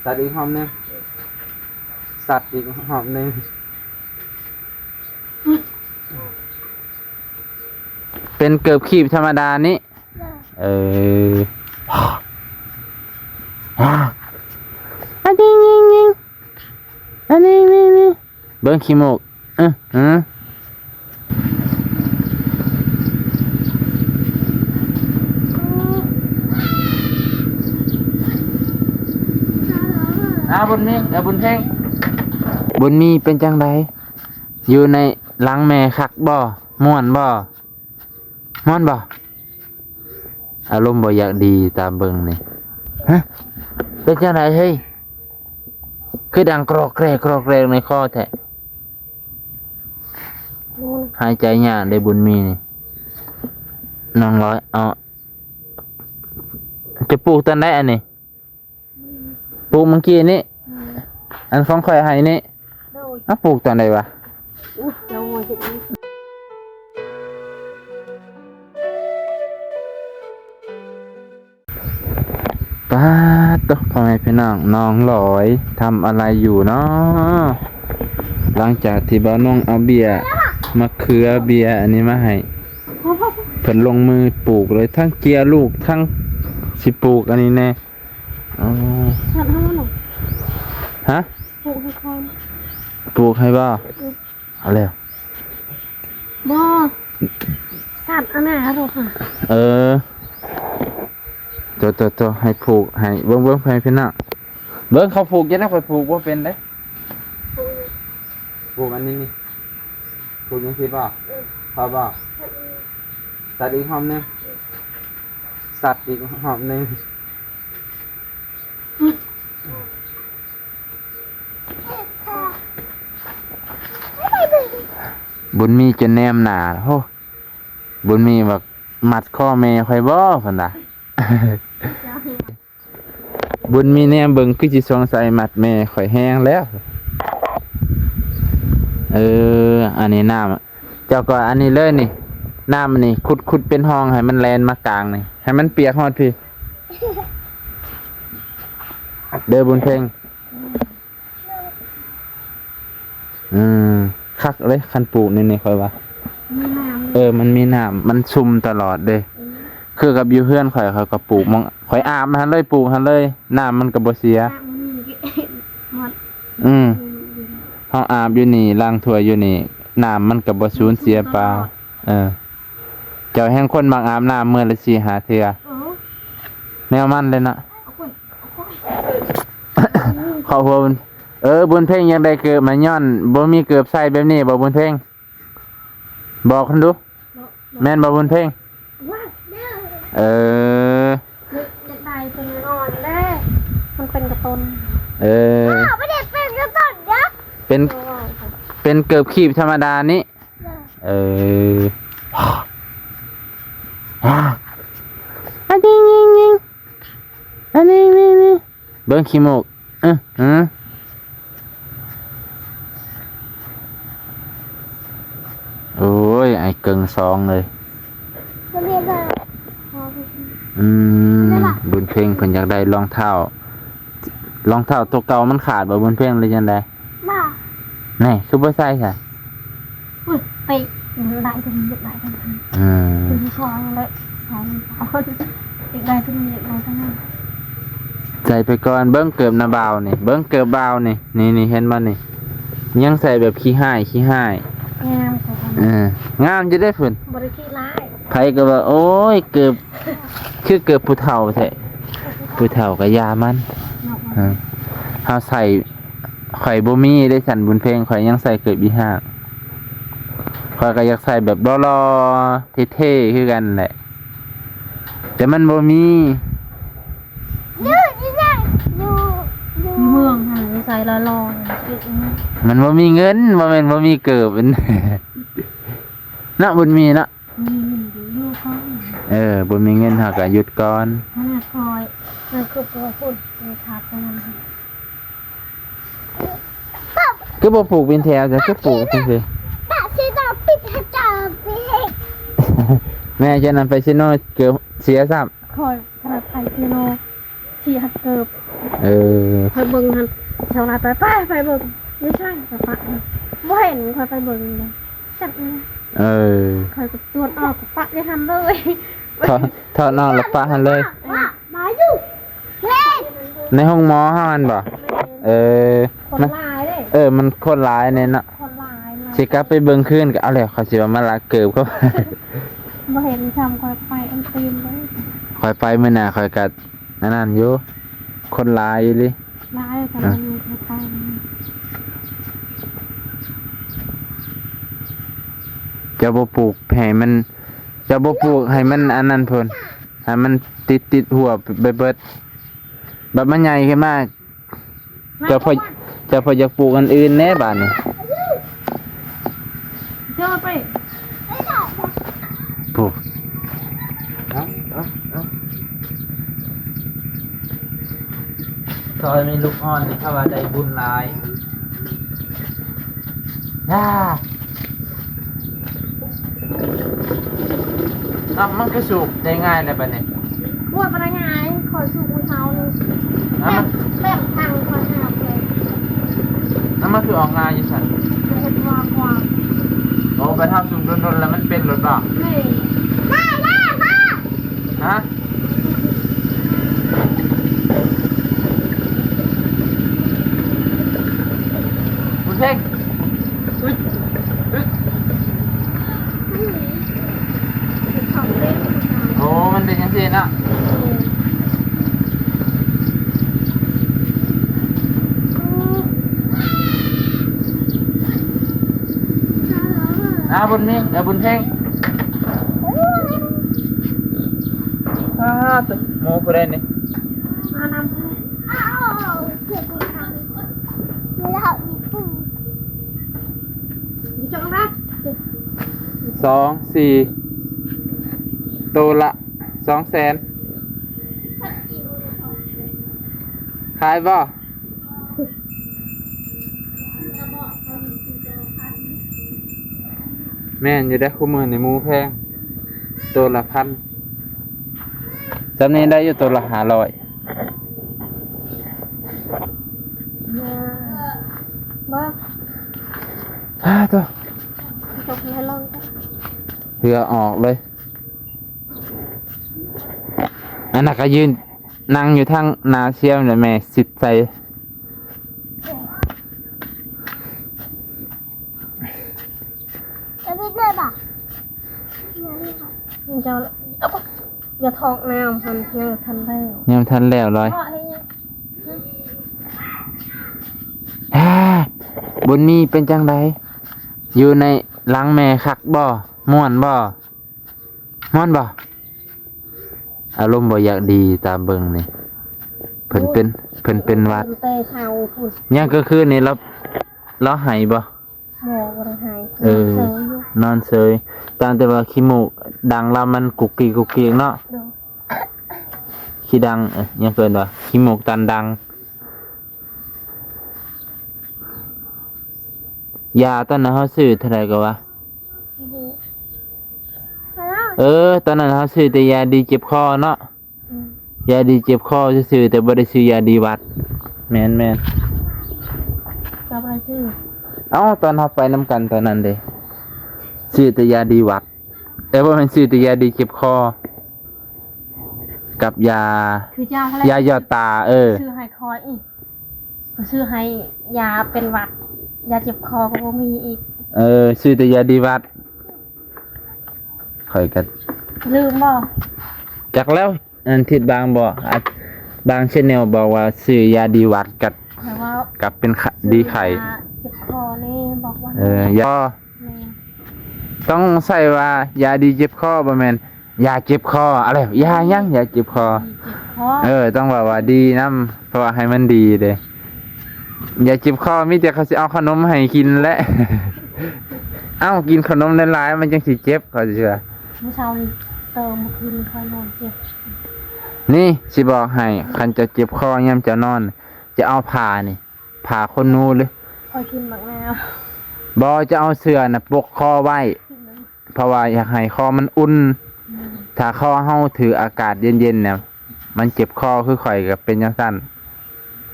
ຕັດອີກຮອບໜຶ່ງ ຕັດອີກຮອບໜຶ່ງ. ເປັນເກີບຄີບທຳມະດານີ້. ເອີ ອະ ຍິງ ຍິງ ຍິງ ອະ ຍິງ ຍິງ ຍິງ. ເບິ່ງຂີ້ມູກ ເອີ ເອີ ອາ ບຸນມີ ອາ ບຸນເພັງ ບຸນມີ ເປັນຈັ່ງໃດ? ຢູ່ໃນຫຼັງແມ່ຄັກບໍ່? ມ່ວນບໍ່? ມ່ວນບໍ່? ອາລົມບໍ່ຢາກດີຕາມເບິ່ງນີ້. ຮະ? ເປັນຈັ່ງໃດເຮີ້ຍ? ຄືດັງກຣອກແກຣກ ກຣອກແກຣກໃນຄໍແທ້? ໝໍນະ ຫາຍໃຈຍາກເດ້ບຸນມີນີ້. ນ້ອງລອຍ ເອົາ ຈະປູກຕອນໃດອັນນີ້? ປູກມື້ກີ້ນີ້. ອືມ ອັນຂອງຂ້ອຍໃຫ້ນີ້. ໂດຍ ເອົາ ປູກຕອນໃດວະ? ອຸ້ຍ ເຈົ້າຫົວເຮັດອີກ. ປາດໂທ້ ພໍ່ແມ່ພີ່ນ້ອງ ນ້ອງລອຍທຳອະໄລຢູ່ເນາະ? ຫຼັງຈາກທີ່ບ່າວນົງເອົາເບ້ຍ ມະເຂືອ ເບ້ຍອັນນີ້ມາໃຫ້ ເພິ່ນລົງມືປູກເລີຍ ທັງເຈຍລູກ ທັງຊິປູກອັນນີ້ແດ່. ອໍ ສັດເຮົາເນາະ. ຮະ? ປູກໃຫ້ກ່ອນ ປູກໃຫ້ບໍ່? ອືມ ເອົາແລ້ວ ບໍ່ ສັດອັນນັ້ນເຮົາຫາ. ເອີ ໂຕໆໆ ໃຫ້ຜູກໃຫ້ ເບິ່ງໆ ໃຫ້ພີ່ນ້ອງເບິ່ງ ເຂົາຜູກຈັ່ງໃດ ຂ້ອຍຜູກບໍ່ເປັນເດ້. ຜູກອັນນີ້ນີ້ ຜູກຈັ່ງຊີ້ບໍ່? ພໍບໍ່? ຕັດອີກຮອບໜຶ່ງ ຕັດອີກຮອບໜຶ່ງ. ບຸນມີຈົນແນມໜ້າ ໂຫ ບຸນມີວ່າ ມັດຄໍແມ່ຂ້ອຍບໍ່? ເພິ່ນວ່າ ບຸນມີແນມເບິ່ງຄືຊິສົງໄສມັດແມ່ຂ້ອຍແຮງແລ້ວ. ເອີ ອັນນີ້ນ້ຳ ເຈົ້າກໍອັນນີ້ເລີຍນີ້ ນ້ຳນີ້ ຂຸດ ຂຸດເປັນຮ່ອງໃຫ້ມັນແລ່ນມາກາງນີ້ ໃຫ້ມັນປຽກຮອດພີ້ເດີບຸນເພັງ. ອືມ ຄັກເລີຍ ຄັນປູກນີ້ນີ້ ຂ້ອຍວ່າ ມີນ້ຳ ເອີ ມັນມີນ້ຳ ມັນຊຸ່ມຕະຫຼອດເດ້. ອືມ ຄືກັບຢູ່ເຮືອນຂ້ອຍ ຂ້ອຍກໍປູກໝ່ອງ ຂ້ອຍອາບຫັ້ນເລີຍ ປູກຫັ້ນເລີຍ ນ້ຳມັນກໍບໍ່ເສຍ. ອາບມັນມີໝົດ. ອືມ ອືມ ເຮົາອາບຢູ່ນີ້ ລ້າງຖ້ວຍຢູ່ນີ້ ນ້ຳມັນກໍບໍ່ສູນເສຍເປົ່າ. ເອີ ເຈົ້າແຮ່ງຄົນມັກອາບນ້ຳມື້ລະສີ່ຫ້າເທື່ອ. ເອີ ແນວມັນເລີຍເນາະ. ຄອບຄົວ ເອີ ບຸນເພັງຢາກໄດ້ເກີບມາຍ້ອນບໍ່ມີເກີບໃສ່ແບບນີ້ບໍ່ບຸນເພັງ? ບອກເພິ່ນດູ. ແມ່ນບໍ່ບຸນເພັງ? ເອີ ຢາກໄດ້ຕົວອ່ອນເດ້ ມັນເປັນກະຕົນ. ເອີ ອ້າວ ບໍ່ໄດ້ເປັນກະຕົນເດ້ ເປັນ ເປັນເກີບຄີບທຳມະດານີ້. ເອີ ອາ ຍິງ ຍິງ ຍິງ ອາ ຍິງ ຍິງ ຍິງ. ເບິ່ງຂີ້ມູກ ອື ອື ໂອ້ຍ ອ້າຍເກິ່ງສອງເລີຍ. ອືມ ບຸນເພັງເພິ່ນຢາກໄດ້ລອງເທົ້າ ລອງເທົ້າໂຕເກົ່າມັນຂາດບໍ່ບຸນເພັງ ຫຼືຈັ່ງໃດ? ບໍ່ ແນ່ ຄືບໍ່ໃສ່ຊະ? ອຸ້ຍ ໄປໄດ້ຕົວນີ້ ໄດ້ຕົວນີ້ ອືມ ຕົວທີ່ສອງແລ້ວ ໄດ້ຕົວນີ້ ໄດ້ຕົວນັ້ນ ໃສ່ໄປກ່ອນ. ເບິ່ງເກີບນະບ່າວນີ້ ເບິ່ງເກີບບ່າວນີ້ ນີ້ໆ ເຫັນບໍ່ນີ້ ຍັງໃສ່ແບບຂີ້ຮ້າຍ ຂີ້ຮ້າຍ ງາມ ເອີ ງາມຢູ່ເດ້ພຸ້ນ ບໍ່ໄດ້ຂີ້ຮ້າຍ. ໃຜກໍວ່າ ໂອ້ຍ ເກີບ ຄືເກີບຜູ້ເຖົ້າແທ້ ຜູ້ເຖົ້າກໍຢ່າມັນ ເນາະ ເອີ ເຮົາໃສ່ ຂ້ອຍບໍ່ມີເດ້ຊັ້ນບຸນເພັງ ຂ້ອຍຍັງໃສ່ເກີບອີ່ຫ້າງ ຂ້ອຍກໍຢາກໃສ່ແບບຫຼໍ່ໆ ເທ່ໆ ຄືກັນແຫຼະ ແຕ່ມັນບໍ່ມີ. ຢູ່ ຢູ່ ຢູ່ ຢູ່ເມືອງຫັ້ນ ໃສ່ຫຼໍ່ໆ ມັນບໍ່ມີເງິນ ບໍ່ແມ່ນບໍ່ມີເກີບ ເນາະ ບຸນມີເນາະ. ມີເງິນຢູ່ ຢູ່ກ່ອນ ເອີ ບໍ່ມີເງິນເຮົາກໍຢຸດກ່ອນ. ຂະໜາດຂ້ອຍ ເອີ ຄືບໍ່ພຸ້ນ ເອີ ຂາດຕະນັ້ນ ຄືບໍ່ປູກເປັນແຖວ ຄືປູກຈັ່ງຊີ້? ແມ່ເຈົ້ານັ້ນໄປເຊໂນເກີບເສຍຊ້ຳ. ຂ້ອຍຂະໜາດໄປເຊໂນ ເສຍເກີບ ເອີ ຂ້ອຍເບິ່ງຫັ້ນ ຊາວລາວໄປ ໄປ ໄປເບິ່ງ ຢູ່ໃສ ຂ້ອຍປະ ບໍ່ເຫັນ ຂ້ອຍໄປເບິ່ງເດ້ ຈັກ ເອີ ຂ້ອຍກໍຕວນອອກ ກໍປະຢູ່ຫັ້ນເລີຍ ຖອດ ຖອດອອກແລ້ວປະຫັ້ນເລີຍ ເອີ ໃນໂຮງໝໍເຮົາຫັ້ນບໍ່? ເອີ ຄົນຫຼາຍເດ້ ເອີ ມັນຄົນຫຼາຍແນ່ເນາະ ຄົນຫຼາຍ ຊິກັບໄປເບິ່ງຄືນ ກໍເອົາແຫຼະ ຂ້ອຍຊິວ່າມາລັກເກີບເຂົາ ບໍ່ເຫັນຊ້ຳ ຂ້ອຍໄປອັນຕີນເລີຍ ຂ້ອຍໄປມື້ໜ້າ ຂ້ອຍກໍ ອັນນັ້ນຢູ່ ຄົນຫຼາຍອີ່ຫຼີ ຫຼາຍ ກໍເລີຍມີຄົນໄປ ເຈົ້າບໍ່ປູກໃຫ້ມັນ ເຈົ້າບໍ່ປູກໃຫ້ມັນອັນນັ້ນພຸ້ນ ໃຫ້ມັນຕິດ ຕິດຫົວໄປເບິດ ບັດມັນໃຫຍ່ຂຶ້ນມາ ເຈົ້າພໍ່ ເຈົ້າພໍ່ຢາກປູກອັນອື່ນແດ່ບາດນີ້ ເຈົ້າໄປ ໂອ້ ເອົາ ເອົາ ເອົາ ຊອຍແມ່ລູກອ່ອນນີ້ ຖ້າວ່າໄດ້ບຸນຫຼາຍ ອາ ເອົາ ມັນຄືສູບໄດ້ງ່າຍແລ້ວບາດນີ້? ໂອ້ຍ ບໍ່ໄດ້ງ່າຍ ຂ້ອຍສູບມື້ເຊົ້ານີ້ ເອົາ ແບບ ແບບທາງຂ້ອຍຫາເລີຍ ເອົາ ມັນຄືອອກງ່າຍຢູ່ຊັ້ນ? ເຮັດວ່າກວ່າ ໂອ້ ໄປທຳຊຸມດົນໆ ແລ້ວມັນເປັນໂລດບໍ່? ແມ່ນ ໄດ້ແລ້ວ ຮະ? ບຸນເພັງ ອຶດ ອຶດ ໂອ້ ມັນເປັນຈັ່ງຊີ້ເນາະ ອາ ບຸນມີ ອາ ບຸນເພັງ ອາ ໂຕ ໝູຜູ້ໃດນີ້? ສອງ ສີ່ ໂຕລະສອງແສນ ຂາຍບໍ່? ແມ່ນຢູ່ເດ້ ຄູ່ມື້ນີ້ໝູແພງ ໂຕລະພັນ ສ່ຳນີ້ໄດ້ຢູ່ໂຕລະຫ້າຮ້ອຍ ບໍ່ ອ້າໂຕ ຕົກໃຫ້ລົງ ເຫື່ອອອກເລີຍ ອັນນັ້ນກໍຢືນ ນັ່ງຢູ່ທາງໜ້າຊຽວນີ້ແຫຼະແມ່ ຊິດໃສ່ ເຈົ້າ ຢ່າຖອກນ້ຳຫັ້ນ ຍັງບໍ່ທັນແລ້ວ ຍັງບໍ່ທັນແລ້ວເລີຍ ບຸນມີເປັນຈັ່ງໃດ? ຢູ່ໃນຫຼັງແມ່ຄັກບໍ່? ມ່ວນບໍ່? ມ່ວນບໍ່? ອາລົມບໍ່ຢາກດີຕາມເບິ່ງນີ້ ເພິ່ນເປັນ ເພິ່ນເປັນຫວັດ ແຕ່ເຊົ້າພຸ້ນ ຍາມກາງຄືນນີ້ລາວ ລາວໄຫ້ບໍ່? ບໍ່ ບໍ່ໄດ້ໄຫ້ ເອີ ນອນເຊີຍຢູ່ ນອນເຊີຍ ຕາມແຕ່ວ່າຂີ້ມູກດັງລາວມັນກຸກກິກກຸກກິກເນາະ ໂດຍ ຂີ້ດັງ ເອີ ຫຍັງເອີ້ນວ່າ ຂີ້ມູກຕັນດັງ ຢາຕອນນັ້ນເຮົາຊື້ເທົ່າໃດກໍວ່າ? ເອີ ຕອນນັ້ນເຮົາຊື້ແຕ່ຢາດີເຈັບຄໍເນາະ ອືມ ຢາດີເຈັບຄໍຊື່ໆ ແຕ່ບໍ່ໄດ້ຊື້ຢາດີຫວັດ ແມ່ນໆ ເຈົ້າບໍ່ໄດ້ຊື້ ເອົ້າ ຕອນເຮົາໄປນຳກັນຕອນນັ້ນເດ້ ຊື້ແຕ່ຢາດີຫວັດ ເອີ ບໍ່ແມ່ນ ຊື້ແຕ່ຢາດີເຈັບຄໍ ກັບຢາ ຄືເຈົ້າຫັ້ນແຫຼະ ຢາຫຍອດຕາ ເອີ ຊື້ໃຫ້ຂ້ອຍອີກ ຊື້ໃຫ້ຢາເປັນຫວັດ ຢາເຈັບຄໍກໍບໍ່ມີອີກ ເອີ ຊື້ແຕ່ຢາດີຫວັດ ຂ້ອຍກໍລືມບໍ່ ຈັກແລ້ວ ອັນທິດບາງບໍ່ ອາ ບາງແຊນແນວບອກວ່າຊື້ຢາດີຫວັດກັບ ແຕ່ວ່າ ກັບເປັນ ດີໄຂ້ ຢາເຈັບຄໍນີ້ບອກວ່າ ເອີ ຢາ ແມ່ນ ຕ້ອງໃສ່ວ່າຢາດີເຈັບຄໍ ບໍ່ແມ່ນ ຢາເຈັບຄໍ ອະໄລ ຢາຫຍັງ ຢາເຈັບຄໍ ເອີ ຕ້ອງເວົ້າວ່າດີນຳ ເພາະວ່າໃຫ້ມັນດີເດ້ ຢາເຈັບຄໍ ມີແຕ່ເຂົາຊິເອົາຂະໜົມໃຫ້ກິນແຫຼະ ເອົ້າ ກິນຂະໜົມຫຼາຍໆ ມັນຈັ່ງຊິເຈັບ ເຂົາຊິວ່າ ມື້ເຊົ້ານີ້ເຕີມ ມື້ຄືນນີ້ຂ້ອຍນອນເຈັບ ນີ້ ຊິບອກໃຫ້ ຄັນເຈົ້າເຈັບຄໍຍາມເຈົ້ານອນ ຈະເອົາຜ້ານີ້ ຜ້າຂົນໜູ ຫຼື ຂ້ອຍກິນໝາກນາວ ບໍ່ ຈະເອົາເສື້ອນະປົກຄໍໄວ້ ເພາະວ່າຢາກໃຫ້ຄໍມັນອຸ່ນ ອືມ ຖ້າຄໍເຮົາຖືກອາກາດເຢັນໆ ນະ ມັນເຈັບຄໍ ຄືຂ້ອຍກໍເປັນຈັ່ງຊັ້ນ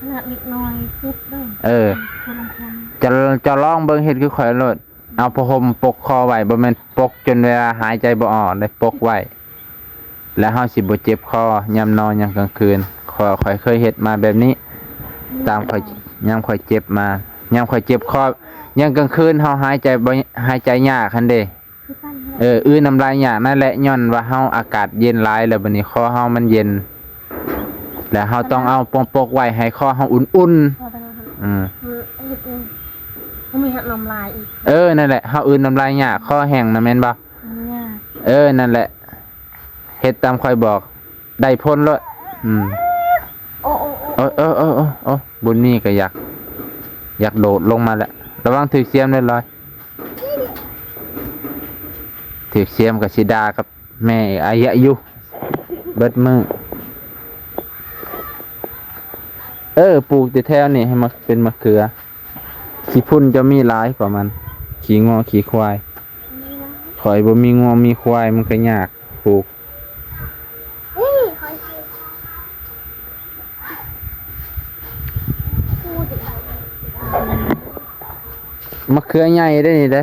ຂະໜາດເດັກນ້ອຍເຈັບເດີ. ເອີ ຜູ້ລາງຄົນ ເຈົ້າ ເຈົ້າລອງເບິ່ງ ເຮັດຄືຂ້ອຍໂລດ. ເອົາຜ້າຫົ່ມປົກຄໍໄວ້, ບໍ່ແມ່ນປົກຈົນເວລາຫາຍໃຈບໍ່ອອກເດ້, ປົກໄວ້ ແລ້ວເຮົາຊິບໍ່ເຈັບຄໍຍາມນອນຍາມກາງຄືນ. ຂ້ອຍ ຂ້ອຍເຄີຍເຮັດມາແບບນີ້ ຕາມຂ້ອຍ ຍາມຂ້ອຍເຈັບມາ ຍາມຂ້ອຍເຈັບຄໍ ຍາມກາງຄືນເຮົາຫາຍໃຈບໍ່ ຫາຍໃຈຍາກຫັ້ນເດ້. ຄືກັນ ເອີ ອືນ້ຳລາຍຍາກນັ້ນແຫຼະ, ຍ້ອນວ່າເຮົາອາກາດເຢັນຫຼາຍ ແລ້ວບັດນີ້ຄໍເຮົາມັນເຢັນ ແລ້ວເຮົາຕ້ອງເອົາປົກ ປົກໄວ້ໃຫ້ຄໍເຮົາອຸ່ນໆ. ອືມ ເຮັດເອງ ບໍ່ມີເຮັດນ້ຳລາຍອີກ. ເອີ ນັ້ນແຫຼະ ເຮົາອືນ້ຳລາຍຍາກ, ຄໍແຫ້ງນະແມ່ນບໍ່? ມັນຍາກ. ເອີ ນັ້ນແຫຼະ ເຮັດຕາມຂ້ອຍບອກ ໄດ້ຜົນໂລດ. ອືມ ໂອ້ ໂອ້ ໂອ້ ໂອ້ ໂອ້ ໂອ້ ໂອ້ ໂອ້ ບຸນມີກໍຢາກ ຢາກໂດດລົງມາແຫຼະ. ລະວັງຖືກສຽມເດີລອຍ. ຖືກສຽມກໍຊິດ່າກັບແມ່ອາຍະຢູ່ເບິດມື້. ເອີ ປູກແຕ່ແຖວນີ້ໃຫ້ມາເປັນມະເຂືອ. ຂີ້ຝຸ່ນເຈົ້າມີຫຼາຍກວ່າມັນ ຂີ້ງົວຂີ້ຄວາຍ. ຂ້ອຍບໍ່ມີງົວມີຄວາຍ ມັນກໍຍາກປູກ. ມະເຂືອໃຫຍ່ເດ້ນີ້ເດ້.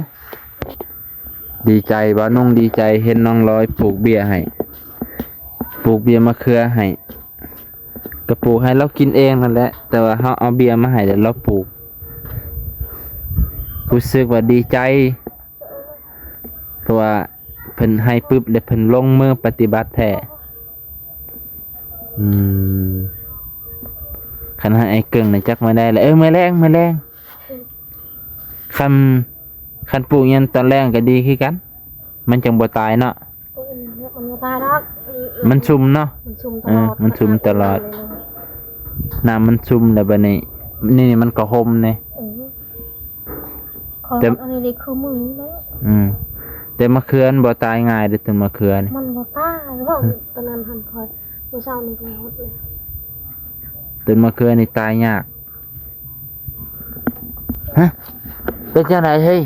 ດີໃຈ ບ່າວນົງດີໃຈ ເຫັນນ້ອງລອຍປູກເບ້ຍໃຫ້ ປູກເບ້ຍມະເຂືອໃຫ້. ກະປູກໃຫ້ລາວກິນເອງນັ້ນແຫຼະ, ແຕ່ວ່າເຮົາເອົາເບ້ຍມາໃຫ້ແລ້ວລາວປູກ. ຮູ້ສຶກວ່າດີໃຈ ເພາະວ່າເພິ່ນໃຫ້ປຶບແລ້ວເພິ່ນລົງມືປະຕິບັດແທ້. ອືມ ຄັນໃຫ້ອ້າຍເກິ່ງນະຈັກມື້ໃດລະ. ເອີ ມື້ແລງ ມື້ແລງ. ຄັນ ຄັນປູກຍາມຕອນແລງກໍດີຄືກັນ ມັນຈັ່ງບໍ່ຕາຍເນາະ. ເອີ ມັນບໍ່ຕາຍດອກ. ເອີ ມັນຊຸ່ມເນາະ. ມັນຊຸ່ມຕະຫຼອດ. ເອີ ມັນຊຸ່ມຕະຫຼອດ. ນ້ຳມັນຊຸ່ມແລ້ວບັດນີ້ ນີ້ມັນກໍຫົ່ມນີ້. ເອີ ແຕ່ອັນນີ້ໄດ້ຄືມື້ນີ້ແຫຼະ. ອືມ ແຕ່ມະເຂືອມັນບໍ່ຕາຍງ່າຍເດ້ ຕົ້ນມະເຂືອນີ້. ມັນບໍ່ຕາຍ. ເວົ້າ ອືມ ຕອນນັ້ນຫັ້ນຂ້ອຍ ມື້ເຊົ້ານີ້ກໍຫົດແລ້ວ. ຕົ້ນມະເຂືອນີ້ຕາຍຍາກ. ຮະ ເປັນຈັ່ງໃດເຮີ້ຍ?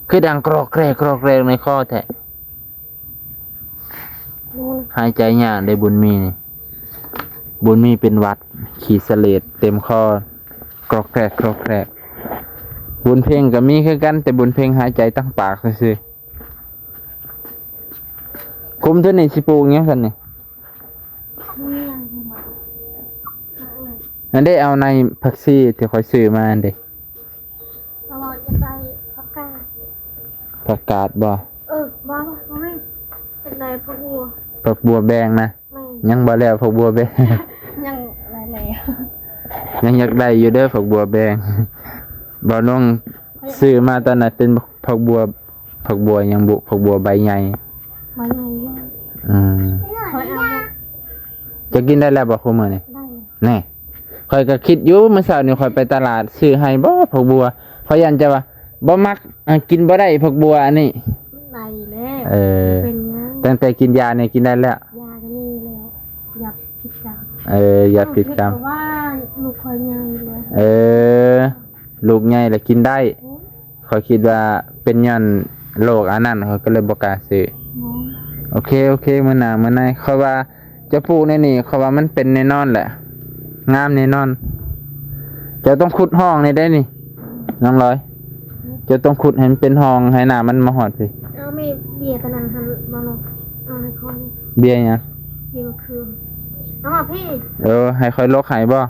ຄືດັງກຣອກແກຣກ ກຣອກແກຣກໃນຄໍແທ້. ຫາຍໃຈຍາກເດ້ບຸນມີນີ້. ບຸນມີເປັນຫວັດ ຂີ້ສະເຫຼດເຕັມຄໍ ກຣອກແກຣກ ກຣອກແກຣກ. ບຸນເພັງກໍມີຄືກັນ ແຕ່ບຸນເພັງຫາຍໃຈທາງປາກຊື່ໆ. ຄຸມເທື່ອນີ້ຊິປູກຫຍັງຊັ້ນນີ້? ອັນເດ້ ເອົາໃນຜັກຊີທີ່ຂ້ອຍຊື້ມາຫັ້ນເດ້. ເພາະວ່າຢາກໄດ້ຜັກກາດ. ຜັກກາດບໍ່? ເອີ ບໍ່ ບໍ່ແມ່ນ ຢາກໄດ້ຜັກບົວ. ຜັກບົວແບງນະ? ແມ່ນ. ຍັງບໍ່ແລ້ວຜັກບົວແບງ. ຍັງຫຼາຍແລ້ວ. ຍັງຢາກໄດ້ຢູ່ເດີຜັກບົວແບງ. ບ່າວນົງຊື້ມາຕອນນັ້ນເປັນຜັກບົວ ຜັກບົວຫຍັງບຸ ຜັກບົວໃບໃຫຍ່. ໃບໃຫຍ່ຢູ່. ອືມ ຂ້ອຍເອົາ. ຈະກິນໄດ້ແລ້ວບໍ່ຄູ່ມື້ນີ້? ໄດ້. ແນ່ ຂ້ອຍກໍຄິດຢູ່ ມື້ເຊົ້ານີ້ຂ້ອຍໄປຕະຫຼາດ ຊື້ໃຫ້ບໍ່ຜັກບົວ? ຂ້ອຍຢ້ານຈະວ່າບໍ່ມັກ ອາ ກິນບໍ່ໄດ້ຜັກບົວອັນນີ້. ໄດ້ແລ້ວ. ເອີ ເປັນຫຍັງ? ຕັ້ງແຕ່ກິນຢານີ້ກິນໄດ້ແລ້ວ. ຢາກໍມີແລ້ວ. ຢາຜິດກຳ. ເອີ ຢາຜິດກຳ. ວ່າລູກຂ້ອຍໃຫຍ່ແລ້ວ. ເອີ ລູກໃຫຍ່ແລ້ວກິນໄດ້. ໂອ້ຍ ຂ້ອຍຄິດວ່າເປັນຍ້ອນໂລກອັນນັ້ນ ຂ້ອຍກໍເລີຍບໍ່ກ້າຊື້. ບໍ່. ໂອເຄ ໂອເຄ ມື້ໜ້າ ມື້ໃນ ຂ້ອຍວ່າເຈົ້າປູກໃນນີ້ ຂ້ອຍວ່າມັນເປັນແນ່ນອນແຫຼະ ງາມແນ່ນອນ. ເຈົ້າຕ້ອງຂຸດຮ່ອງນີ້ໄດ້ນີ້ ນ້ອງລອຍ. ເຈົ້າຕ້ອງຂຸດໃຫ້ມັນເປັນຮ່ອງ ໃຫ້ນ້ຳມັນມາຮອດພີ້. ເອົາແມ່ເບ້ຍຕົວນັ້ນຫັ້ນບໍ່ເນາະ ເອົາໃຫ້ຂ້ອຍ. ເບ້ຍຫຍັງ? ເບ້ຍມະເຂືອ. ເອົາມາພີ້. ເອີ ໃຫ້ຂ້ອຍລົກໃຫ້ບໍ່?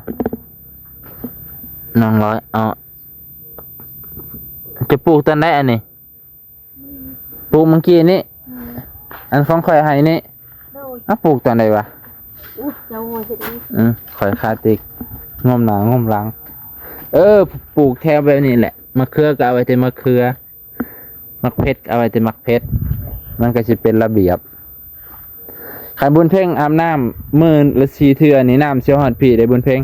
ນ້ອງລອຍ ເອົາ ຈະປູກຕອນໃດອັນນີ້? ປູກມື້ກີ້ນີ້. ອືມ ອັນຂອງຂ້ອຍໃຫ້ນີ້. ໂດຍ. ເອົາ ປູກຕອນໃດວະ? ອຸ້ຍ ເຈົ້າໂຫຍເຮັດອີກ. ອືມ ຂ້ອຍຄາຕິກ ງົມໜ້າງົມຫຼັງ. ເອີ ປູກແຖວແບບນີ້ແຫຼະ ມະເຂືອກໍເອົາໄວ້ແຕ່ມະເຂືອ ໝາກເຜັດເອົາໄວ້ແຕ່ໝາກເຜັດ ມັນກໍຊິເປັນລະບຽບ. ຄັນບຸນເພັງອາບນ້ຳມື້ລະສີ່ເທື່ອນີ້ ນ້ຳຊິຮອດພີ້ເດ້ບຸນເພັງ.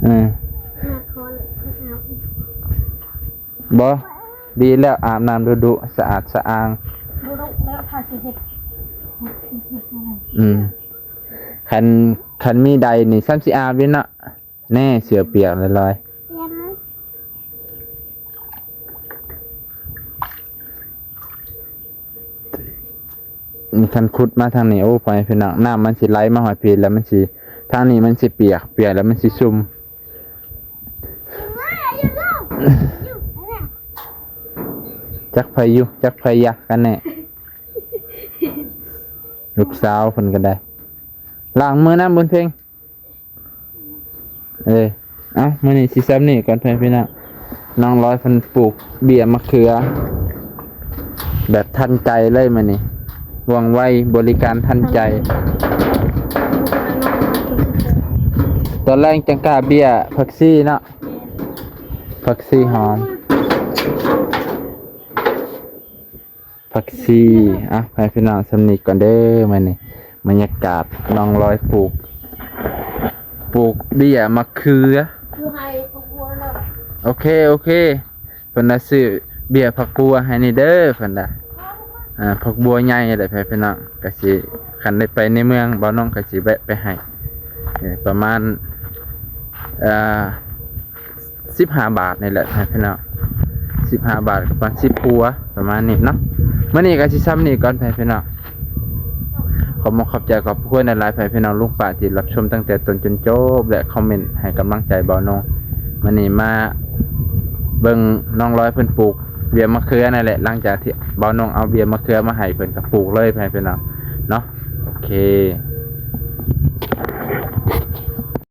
ອືມ ບໍ່ ດີແລ້ວ ອາບນ້ຳດຸໆ ສະອາດສະອ້າງ. ບໍ່ດຸແລ້ວ ພາຊິເຮັດ. ອືມ ຄັນ ຄັນມີໃດນີ້ ຊ້ຳຊິອາບຢູ່ເນາະ. ແນ່ ເສື້ອປຽກລອຍໆ. ນີ້ຄັນຂຸດມາທາງນີ້ ໂອ້ ພໍ່ແມ່ພີ່ນ້ອງ ນ້ຳມັນຊິໄຫຼມາຮອດພີ້ ແລ້ວມັນຊິ ທາງນີ້ມັນຊິປຽກ ປຽກແລ້ວມັນຊິຊຸ່ມ. ຈັກໃຜຢູ່ ຈັກໃຜຢາກກັນແນ່. ລູກສາວເພິ່ນກໍໄດ້ ລ້າງມືນຳບຸນເພັງ. ເອີ ເອົ້າ ມື້ນີ້ຊິຊ່ຳນີ້ກ່ອນ ພໍ່ແມ່ພີ່ນ້ອງ. ນ້ອງລອຍເພິ່ນປູກເບ້ຍມະເຂືອ ແບບທັນໃຈເລີຍມື້ນີ້ ວ່ອງໄວ ບໍລິການທັນໃຈ. ຕອນແລງຈັ່ງກ້າເບ້ຍຜັກຊີເນາະ ຜັກຊີຫອມ ຜັກຊີ. ອ່ະ ໃຫ້ພີ່ນ້ອງຊ່ຳນີ້ກ່ອນເດີມື້ນີ້. ບັນຍາກາດນ້ອງລອຍປູກ ປູກເບ້ຍມະເຂືອ. ຢູ່ໃຫ້ພວກຫົວເນາະ. ໂອເຄ ໂອເຄ. ເພິ່ນວ່າຊື້ເບ້ຍຜັກບົວໃຫ້ແດ່ເດີ ເພິ່ນວ່າ. ອ່າ ຜັກບົວໃຫຍ່ແຫຼະ ໃຫ້ພີ່ນ້ອງ ກະຊິ ຄັນໄດ້ໄປໃນເມືອງ ບ່າວນ້ອງກະຊິແວະໄປໃຫ້. ເອີ ປະມານ ເອີ ສິບຫ້າບາດນີ້ແຫຼະ ໃຫ້ພີ່ນ້ອງ ສິບຫ້າບາດ ປະມານສິບຫົວ ປະມານນີ້ເນາະ. ມື້ນີ້ກໍຊິຊ່ຳນີ້ກ່ອນ ໃຫ້ພີ່ນ້ອງ. ຂອບມຸກຂອບໃຈ ຂອບຄຸນຫຼາຍໆ ໃຫ້ພີ່ນ້ອງລຸງປ້າທີ່ຮັບຊົມຕັ້ງແຕ່ຕົ້ນຈົນຈົບ ແລະ ຄອມເມັນໃຫ້ກຳລັງໃຈບ່າວນ້ອງ. ມື້ນີ້ມາເບິ່ງນ້ອງລອຍເພິ່ນປູກເບ້ຍມະເຂືອນັ້ນແຫຼະ ຫຼັງຈາກທີ່ບ່າວນ້ອງເອົາເບ້ຍມະເຂືອມາໃຫ້ ເພິ່ນກໍປູກເລີຍ ໃຫ້ພີ່ນ້ອງເນາະ. ໂອເຄ.